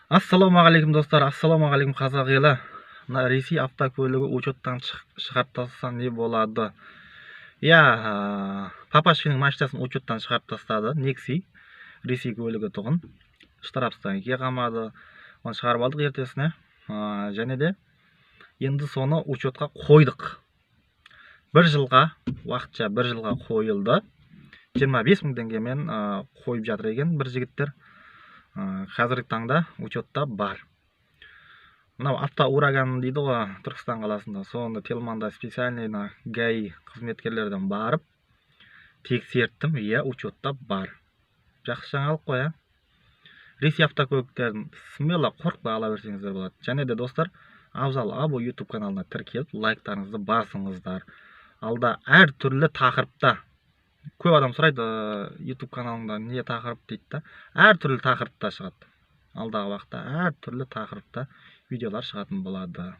Ассалаумағалейкум, достар, ассалаумағалейкум, қазақ елі! Мына Ресей автокөлігі учеттан шығарып тастаса, не болады? Иә, папашкинің машинасын учеттан шығарып тастады. Некси, Ресей көлігі тұғын, штрафстоянкаға қамады. Оны шығарып алдық ертесіне. Және де енді соны учетқа қойдық бір жылға, уақытша бір жылға қойылды. 25 000 теңгемен қойып жатыр екен бір жігіттер. Қазіргі таңда учетта бар. Мынау Автоураган дейді ғой Түркістан қаласында, соны Телманда специальный мына ГАИ қызметкерлерден барып тексерттім. Иә, учетта бар. Жақсы жаңалық қой, иә. Ресей автокөліктерін смело, қорықпай ала берсеңіздер болады. Және де, достар, Абзал Абу Ютуб каналына тіркеліп, лайктарыңызды басыңыздар. Алда әртүрлі тақырыпта, көп адам сұрайды, «Ютуб каналыңда не тақырып?» дейді да, әртүрлі тақырыпта шығады. Алдағы уақытта әртүрлі тақырыпта видеолар шығатын болады.